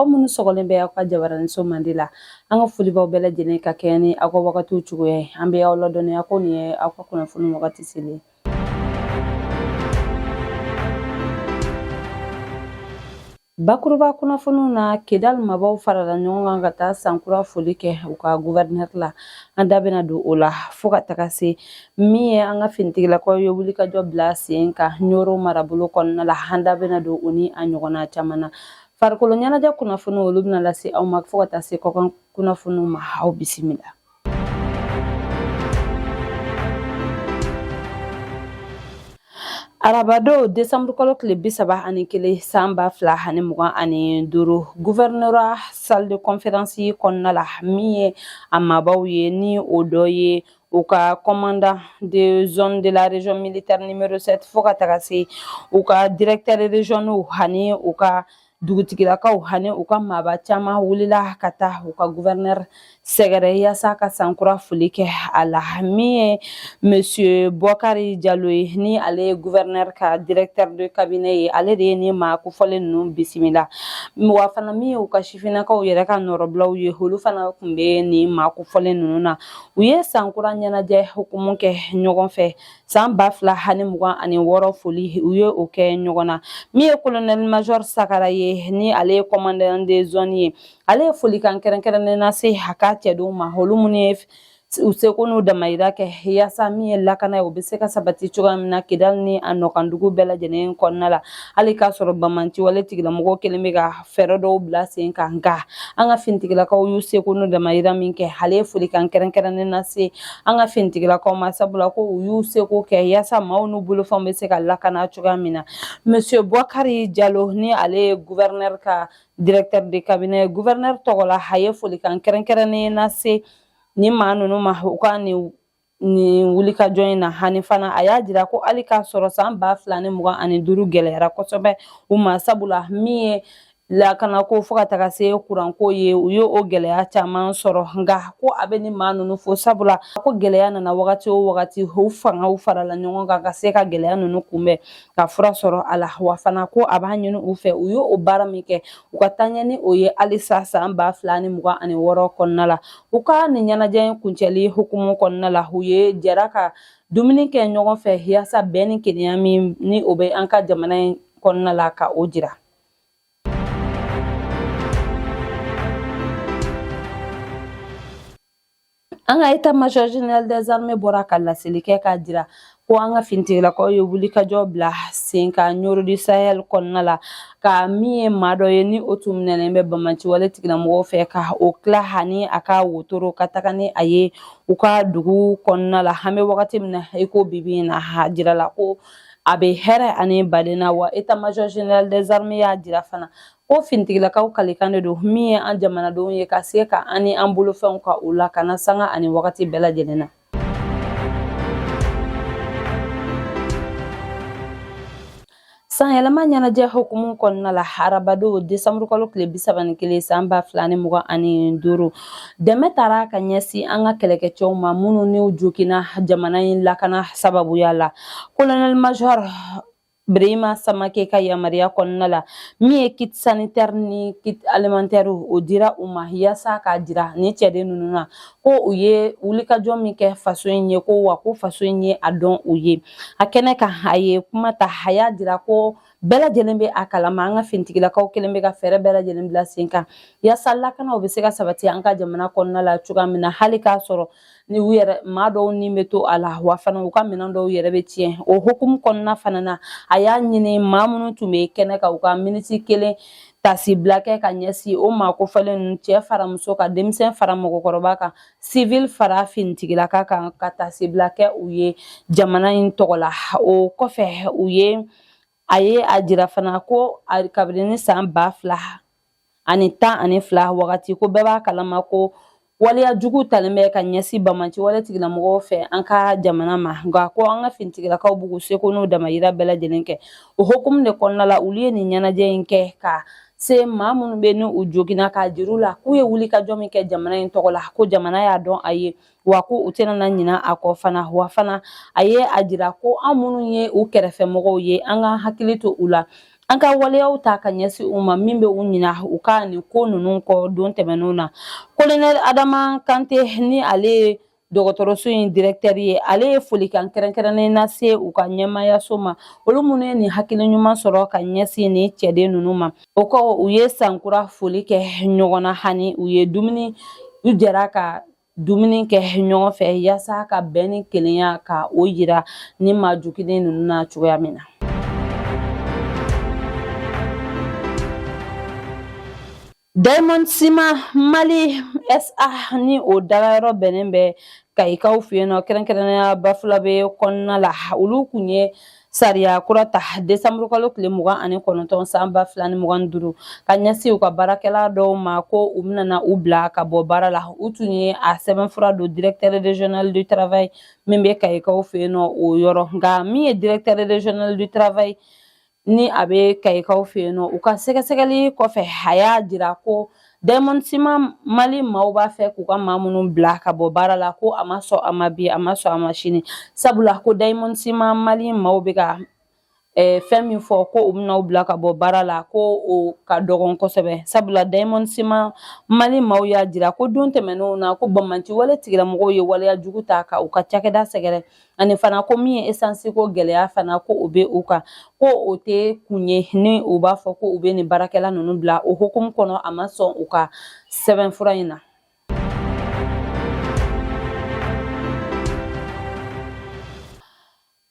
Aw minnu sɔgɔlen bɛ aw ka jabaraniso mandi la, an ka foli b'aw bɛɛ lajɛlen ka kɛɲɛ ni aw ka wagatiw cogoya ye. An bɛ aw ladɔnniya ko nin ye aw ka kunnafoni wagati selen. Bakuruba kunnafoniw na, Kidal maabaw farala ɲɔgɔn kan ka taa sankura foli kɛ u ka gouverneur la. An da bɛna don o la, fo ka taga se min ye an ka finitigilakaw ye wulikajɔ bila sen kan Ɲoro marabolo kɔnɔna la. An da bɛna don o ni a ɲɔgɔnna caman na. Farikolo ɲɛnajɛ kunnafoniw, olu bɛna lase aw ma, fo ka taa se kɔkan kunnafoniw ma. Aw bisimila. Arabadon, desanburukalo tile 31, san 2025, gouvernorat salle de conférence kɔnɔna la, min ye a maabaw ye, ni o dɔ ye u ka commandant de zone de la région militaire numéro 7, fo ka taga se u ka directeur régionaux ani u ka dugutigilakaw ani u ka maaba caman, wulila ka taa u ka gouverneur sɛgɛrɛ yaasa ka sankura foli kɛ a la. Min ye monsieur Bɔkari Jalo ye, ni ale ye gouverneur ka directeur de cabinet ye, ale de ye ni maa kofɔlen ninnu bisimila. Wa fana, min ye u ka sifinnakaw yɛrɛ ka nɔrɔbilaw ye, olu fana tun bɛ nin maa kofɔlen ninnu na. U ye sankura ɲɛnajɛ hukumu kɛ ɲɔgɔn fɛ. San 2026 foli, u ye o kɛ ɲɔgɔn na. Min ye colonel major Sakara ye, ni ale ye commandant de zone ye, ale ye folikan kɛrɛnkɛrɛnnen lase a ka cɛdenw ma, olu minnu ye u seko n'u damayira kɛ yaasa min ye lakana ye, o bɛ se ka sabati cogoya min na Kidali ni a nɔkandugu bɛɛ lajɛlen kɔnɔna la, hali k'a sɔrɔ banbaanciwale tigilamɔgɔw kɛlen bɛ ka fɛɛrɛ dɔw bila sen kan. Nka an ka finitigilakaw y'u seko n'u damayira min kɛ, ale ye folikan kɛrɛnkɛrɛnnen lase an ka finitigilakaw ma, sabula ko u y'u seko kɛ yaasa maaw n'u bolofɛnw bɛ se ka lakana cogoya min na. Monsieur Bɔkari Jalo, ni ale ye gouverneur ka directeur de cabinet, gouverneur tɔgɔ la, a ye folikan kɛrɛnkɛrɛnnen lase ni maa ninnu ma u ka nin wulikajɔ in na. Hani fana, a y'a jira ko hali k'a sɔrɔ san 2025 gɛlɛyara kosɛbɛ u ma, sabula min ye lakanako fo ka taga se kuranko ye, u ye o gɛlɛya caman sɔrɔ, nka ko a bɛ ni maa ninnu fo, sabula ko gɛlɛya nana wagati o wagati, u fangaw farala ɲɔgɔn kan ka se ka gɛlɛya ninnu kunbɛn ka fura sɔrɔ a la. Wa fana, ko a b'a ɲini u fɛ, u ye o baara min kɛ, u ka taa ɲɛ ni o ye halisa san 2026 kɔnɔna la. U ka nin ɲɛnajɛ in kuncɛli hukumu kɔnɔna la, u ye jɛra ka dumuni kɛ ɲɔgɔn fɛ yaasa bɛn ni kelenya min ni o bɛ an ka jamana in kɔnɔna la, ka o jira. An ka état major général des armées bɔra ka laseli kɛ k'a jira ko an ka finitigilakaw ye wulikajɔ bila sen kan Ɲoro du Sahel kɔnɔna la, ka min ye maa dɔ ye ni o tun minɛnen bɛ banbaanciwale tigilamɔgɔw fɛ, ka o tila ani a ka wotoro ka taga ni a ye u ka dugu kɔnɔna la. An bɛ wagati min na i ko bibi in na, a jirala ko a bɛ hɛrɛ ani baden na. Wa état major général des armées y'a jira fana ko finitigilakaw kalikan de don min ye an jamanadenw ye, ka se ka an ni an bolofɛnw ka u lakana sanga ani wagati bɛɛ lajɛlen na. Sanyɛlɛma ɲɛnajɛ hukumu kɔnɔna la, arabadon, desanburukalo tile 31, san 2025, dɛmɛ taara ka ɲɛsin an ka kɛlɛkɛcɛw ma minnu n'u joginna jamana in lakana sababuya la. Colonel major Birima Samake ka yamaruya kɔnɔna la, min ye kit sanitaire ni kit alimentaire, o dira u ma yaasa k'a jira ni cɛden ninnu na ko u ye wulikajɔ min kɛ faso in ye, ko wa ko faso in ye a dɔn u ye. A kɛnɛ kan, a ye kuma ta, a y'a jira ko bɛɛ lajɛlen bɛ a kalama, an ka finitigilakaw kɛlen bɛ ka fɛɛrɛ bɛɛ lajɛlen bila sen kan yaasa lakanaw bɛ se ka sabati an ka jamana kɔnɔna la cogoya min na, hali k'a sɔrɔ ni u yɛrɛ maa dɔw ni bɛ to a la, wa fana u ka minɛn dɔw yɛrɛ bɛ tiɲɛ. O hukumu kɔnɔna fana na, a y'a ɲini maa minnu tun bɛ kɛnɛ kan, u ka miniti kelen tasibila kɛ ka ɲɛsin o maa kofɔlen ninnu, cɛ fara muso kan, denmisɛn fara mɔgɔkɔrɔba kan, civil fara finitigilaka kan, ka tasibila kɛ u ye jamana in tɔgɔ la. O kɔfɛ, u ye a ye a jira fana ko kabini san 2012 wagati, ko bɛɛ b'a kalama ko waleya jugu talen bɛ ka ɲɛsin banbaanci wale tigilamɔgɔw fɛ an ka jamana ma, nka ko an ka finitigilakaw b'u seko n'u damayira bɛɛ lajɛlen kɛ. O hukumu de kɔnɔna la, olu ye nin ɲɛnajɛ in kɛ ka se maa minnu bɛ ni u joginna, k'a jir'u la k'u ye wulikajɔ min kɛ jamana in tɔgɔ la, ko jamana y'a dɔn a ye, wa ko u tɛna na ɲina a kɔ fana. Wa fana, a ye a jira ko an minnu ye u kɛrɛfɛmɔgɔw ye, an k'an hakili to u la. An ka waleyaw ta ka ɲɛsin u ma min bɛ u ɲina u ka nin ko ninnu kɔ don tɛmɛnenw na. Kolonɛli Adama Kante, ni ale ye dɔgɔtɔrɔso in directeur ye, ale ye folikan kɛrɛnkɛrɛnnen lase u ka ɲɛmaayaso ma, olu minnu ye nin hakili ɲuman sɔrɔ ka ɲɛsin nin cɛden ninnu ma. O kɔ, u ye sankura foli kɛ ɲɔgɔn na, ani u ye dumuni, u jɛra ka dumuni kɛ ɲɔgɔn fɛ yaasa ka bɛn ni kelenya ka o yira ni maa joginnen ninnu na cogoya min na. Diamond Ciment Mali SA, ni o dagayɔrɔ bɛnnen bɛ Kayikaw fɛ yen nɔ, kɛrɛnkɛrɛnnenya Bafulabe kɔnɔna la, olu kun ye sariya kura ta desanburu kalo tile 29 san 2025 ka ɲɛsin u ka baarakɛla dɔw ma, ko u bɛna u bila ka bɔ baara la. U tun ye a sɛbɛnfura don directeur régional du travail min bɛ Kayikaw fɛ yen nɔ, o yɔrɔ. Nka min ye directeur régional du travail ni a bɛ Kayikaw fɛ yen nɔ, u ka sɛgɛsɛgɛli kɔfɛ, a y'a jira ko Diamond Ciment Mali maaw b'a fɛ k'u ka maa minnu bila ka bɔ baara la, ko a ma sɔn a ma bi, a ma sɔn a ma sini, sabula ko Diamond Ciment Mali maaw bɛ ka fɛn min fɔ ko u bɛna u bila ka bɔ baara la, ko o ka dɔgɔn kosɛbɛ, sabula Diamond Ciment Mali maaw y'a jira ko don tɛmɛnenw na, ko banbaanci wale tigilamɔgɔw ye waleya jugu ta ka u ka cakɛda sɛgɛrɛ, ani fana ko min ye esansi ko gɛlɛya fana, ko o bɛ u kan, ko o tɛ kun ye ni u b'a fɔ ko u bɛ nin baarakɛla ninnu bila. O hukumu kɔnɔ, a ma sɔn u ka sɛbɛnfura in na.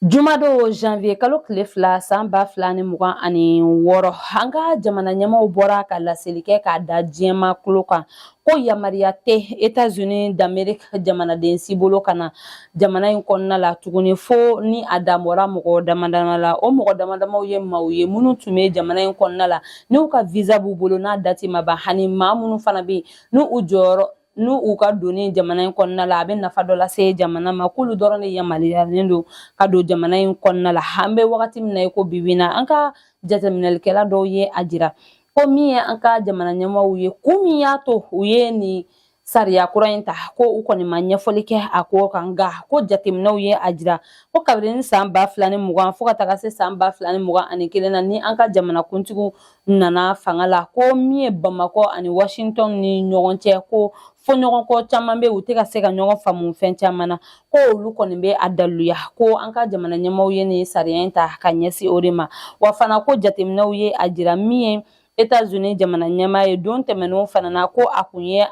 Jumadon janvier kalo tile 2 san 2026, an ka jamana ɲɛmaaw bɔra ka laseli kɛ k'a da diɲɛmaa tulo kan ko yamaruya tɛ États-Unis d'Amérique jamanaden si bolo ka na jamana in kɔnɔna la tuguni, fo ni a danbɔra mɔgɔ damadama la. O mɔgɔ damadamaw ye maaw ye minnu tun bɛ jamana in kɔnɔna la, n'u ka visa b'u bolo n'a dati ma ban, ani maa minnu fana bɛ yen n'u jɔyɔrɔ n'u u ka donni jamana in kɔnɔna la, a bɛ nafa dɔ lase jamana ma, k'olu dɔrɔn de yamaruyalen don ka don jamana in kɔnɔna la. An bɛ wagati min na i ko bi bi in na, an ka jateminɛlikɛla dɔw ye a jira ko min ye an ka jamana ɲɛmaaw ye, kun min y'a to u ye nin sariya kura in ta, ko u kɔni ma ɲɛfɔli kɛ a ko kan. Nka ko jateminɛw ye a jira ko kabini san 2020 fo ka taga se san 2021 na, ni an ka jamanakuntigiw nana fanga la, ko min ye Bamakɔ ani Washington ni ɲɔgɔn cɛ, ko fɔɲɔgɔnkɔ caman bɛ, u tɛ ka se ka ɲɔgɔn faamu fɛn caman na, ko olu kɔni bɛ a daluya ko an ka jamana ɲɛmaaw ye nin sariya in ta ka ɲɛsin o de ma. Wa fana ko jateminɛw ye a jira min ye États-Unis jamana ɲɛmaa ye don tɛmɛnenw fana na, ko a kun ye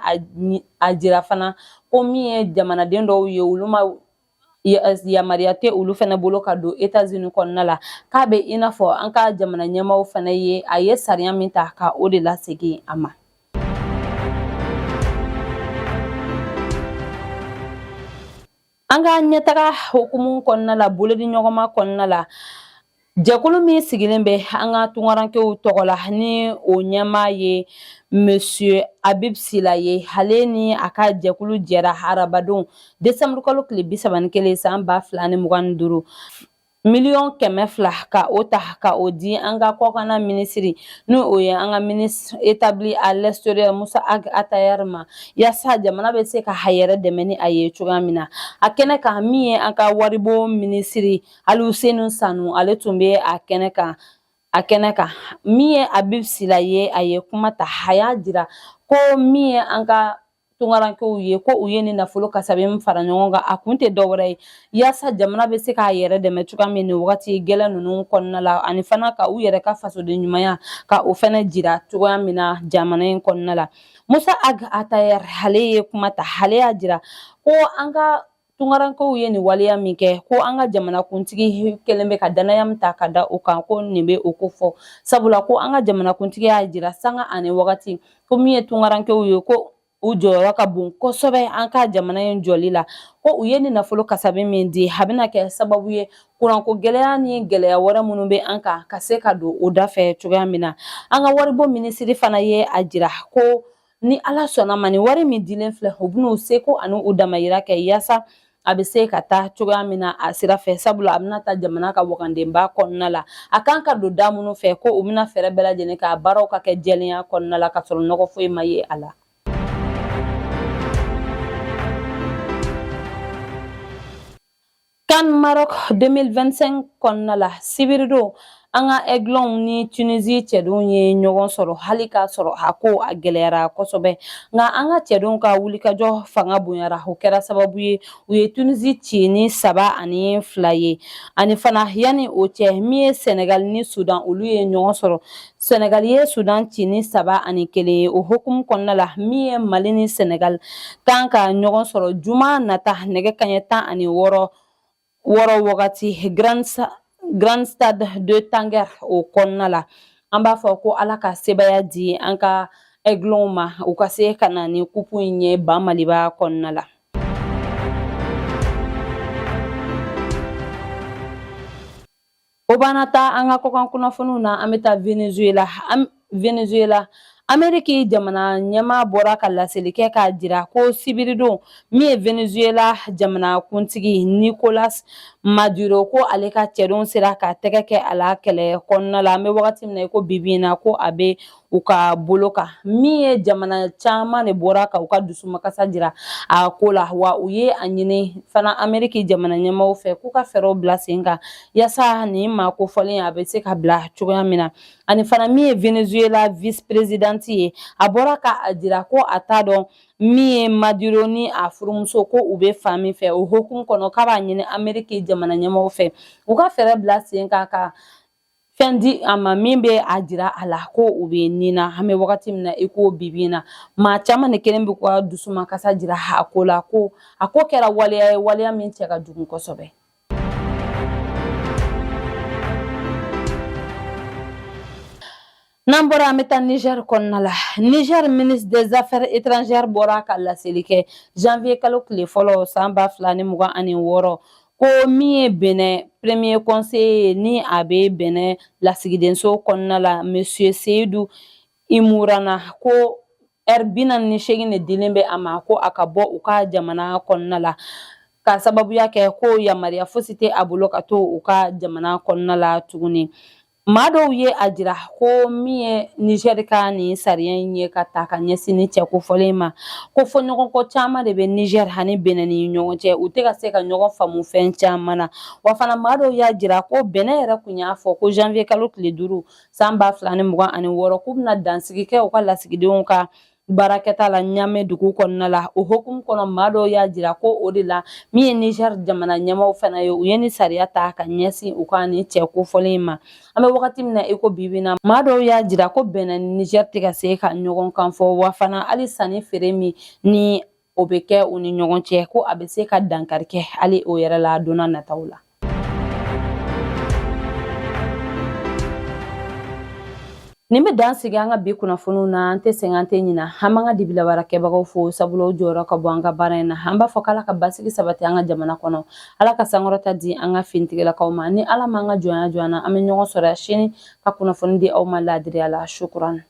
a jira fana ko min ye jamanaden dɔw ye, olu ma yamaruya tɛ olu fana bolo ka don États-Unis kɔnɔna la, k'a bɛ i n'a fɔ an ka jamana ɲɛmaaw fana ye a ye sariya min ta ka o de lasegin a ma. An ka ɲɛtaga hukumu kɔnɔna la, bolodiɲɔgɔnma kɔnɔna la, jɛkulu min sigilen bɛ an ka tunkarankew tɔgɔ la, ni o ɲɛmaa ye Monsieur Habib Sila ye, ale ni a ka jɛkulu jɛra arabadon desanburu kalo tile 31 san 2025, 200 miliyɔn ka o ta ka o di an ka kɔkanna minisiri, ni o ye an ka ministre établi à l'extérieur Musa Ag Attaher ma, yaasa jamana bɛ se ka a yɛrɛ dɛmɛ ni a ye cogoya min na. A kɛnɛ kan, min ye an ka waribon minisiri Aluseni Sanu, ale tun bɛ a kɛnɛ kan. A kɛnɛ kan, min ye Habib Sila ye, a ye kuma ta, a y'a jira ko min ye an ka tunkarankew ye, ko u ye nin nafolo kasabi min fara ɲɔgɔn kan, a kun tɛ dɔwɛrɛ ye yaasa jamana bɛ se k'a yɛrɛ dɛmɛ cogoya min nin wagati gɛlɛn ninnu kɔnɔna la, ani fana ka u yɛrɛ ka fasoden ɲumanya ka o fana jira cogoya min na jamana in kɔnɔna la. Musa Ag Attaher, ale ye kuma ta, ale y'a jira ko an ka tunkarankew ye nin waleya min kɛ, ko an ka jamanakuntigi kɛlen bɛ ka danaya min ta ka da o kan, ko nin bɛ o ko fɔ, sabula ko an ka jamanakuntigi y'a jira sanga ani wagati ko min ye tunkarankew ye, ko u jɔyɔrɔ ka bon kosɛbɛ an ka jamana in jɔli la, ko u ye nin nafolo kasabi min di, a bɛna kɛ sababu ye kuranko gɛlɛya ni gɛlɛya wɛrɛ minnu bɛ an kan, ka se ka don o da fɛ cogoya min na. An ka waribon minisiri fana ye a jira ko ni Ala sɔnna ma, ni wari min dilen filɛ, u bɛn'u seko ani u damayira kɛ yaasa a bɛ se ka taa cogoya min na a sira fɛ, sabula a bɛna taa jamana ka wagandenba kɔnɔna la, a kan ka don da minnu fɛ, ko u bɛna fɛɛrɛ bɛɛ lajɛlen k'a baaraw ka kɛ jɛlenya kɔnɔna la, ka sɔrɔ nɔgɔ foyi ma ye a la. CAN Maroc 2025 kɔnɔna la, sibiridon An ka Aiglons ni Tunisie cɛdenw ye ɲɔgɔn sɔrɔ, hali k'a sɔrɔ a ko a gɛlɛyara kosɛbɛ, nka an ka cɛdenw ka wulikajɔ fanga bonyara. O kɛra sababu ye u ye Tunisie ci ni 3-2 ye. Ani fana, yanni o cɛ, min ye Senegal ni Sudan, olu ye ɲɔgɔn sɔrɔ. Senegal ye Sudan ci ni 3-1 ye. O hukumu kɔnɔna la, min ye Mali ni Senegal kan ka ɲɔgɔn sɔrɔ juma nata nɛgɛ kaɲɛ 16 wagati Grand Stade de Tanger o kɔnɔna la. An b'a fɔ ko Ala ka sebaya di an ka Aiglons ma, u ka se ka na ni kupu in ye ba Maliba kɔnɔna la. O b'an ta an ka kɔkan kunnafoniw na. An bɛ taa Venezuela. Venezuela, Ameriki jamana ɲɛmaa bɔra ka laseli kɛ k'a jira ko sibiridon, min ye Venezuela jamana kuntigi Nicolas Maduro, ko ale ka cɛdenw sera ka tɛgɛ kɛ a la kɛlɛ kɔnɔna la. An bɛ wagati min na i ko bibi in na, ko a bɛ u ka bolo kan. Min ye jamana caman de bɔra ka u ka dusumakasa jira a ko la, wa u ye a ɲini fana Ameriki jamana ɲɛmaaw fɛ k'u ka fɛɛrɛw bila sen kan yaasa nin maa kofɔlen a bɛ se ka bila cogoya min na. Ani fana, min ye Venezuela vice présidente ye, a bɔra ka a jira ko a t'a dɔn min ye Maduro ni a furumuso ko u bɛ fan min fɛ. O hukumu kɔnɔ, k'a b'a ɲini Ameriki jamana ɲɛmaaw fɛ u ka fɛɛrɛ bila sen kan ka fɛn di a ma min bɛ a jira a la ko u bɛ nin na. An bɛ wagati min na i ko bibi in na, maa caman de kelen bɛ ka dusumakasa jira a ko la, ko a ko kɛra waleya ye, waleya min cɛ ka jugu kosɛbɛ. N'an bɔra, an bɛ taa Niger kɔnɔna la. Niger ministre des Affaires étrangères bɔra ka laseli kɛ janvier kalo tile fɔlɔ san 2026, ko min ye Benin premier conseiller ni a bɛ Benin lasigidenso kɔnɔna la, monsieur Seydou Imourana, ko ɛri 48 de dilen bɛ a ma ko a ka bɔ u ka jamana kɔnɔna la, ka sababuya kɛ ko yamaruya fosi tɛ a bolo ka to u ka jamana kɔnɔna la tuguni. Maa dɔw ye a jira ko min ye Niger ka nin sariya in ye ka ta ka ɲɛsin ni cɛ kofɔlen ma, ko fɔɲɔgɔnkɔ caman de bɛ Niger ani Benin ni ɲɔgɔn cɛ, u tɛ ka se ka ɲɔgɔn faamu fɛn caman na. Wa fana, maa dɔw y'a jira ko Benin yɛrɛ kun y'a fɔ ko janvier kalo tile 5 san 2026, k'u bɛna dansigi kɛ u ka lasigidenw ka baarakɛta la Ɲame dugu kɔnɔna la. O hukumu kɔnɔ, maa dɔw y'a jira ko o de la min ye Niger jamana ɲɛmaaw fana ye, u ye ni sariya ta ka ɲɛsin u ka nin cɛ kofɔlen in ma. An bɛ wagati min na i ko bibi na, maa dɔw y'a jira ko Benin ni Niger tɛ ka se ka ɲɔgɔn kan fɔ, wa fana hali sanni feere min ni o bɛ kɛ u ni ɲɔgɔn cɛ, ko a bɛ se ka dankari kɛ hali o yɛrɛ la don nataw la. Nin bɛ dan sigi an ka bi kunnafoniw na. An tɛ sɛgɛn, an tɛ ɲina. An b'an ka dibilabaarakɛbagaw fo, sabula u jɔyɔrɔ ka bon an ka baara in na. An b'a fɔ k'Ala ka basigi sabati an ka jamana kɔnɔ, Ala ka sankɔrɔta di an ka finitigilakaw ma. Ni Ala m'an ka jɔnya jɔ an na, an bɛ ɲɔgɔn sɔrɔ sini ka kunnafoni di aw ma laadiriya la. Sukuran.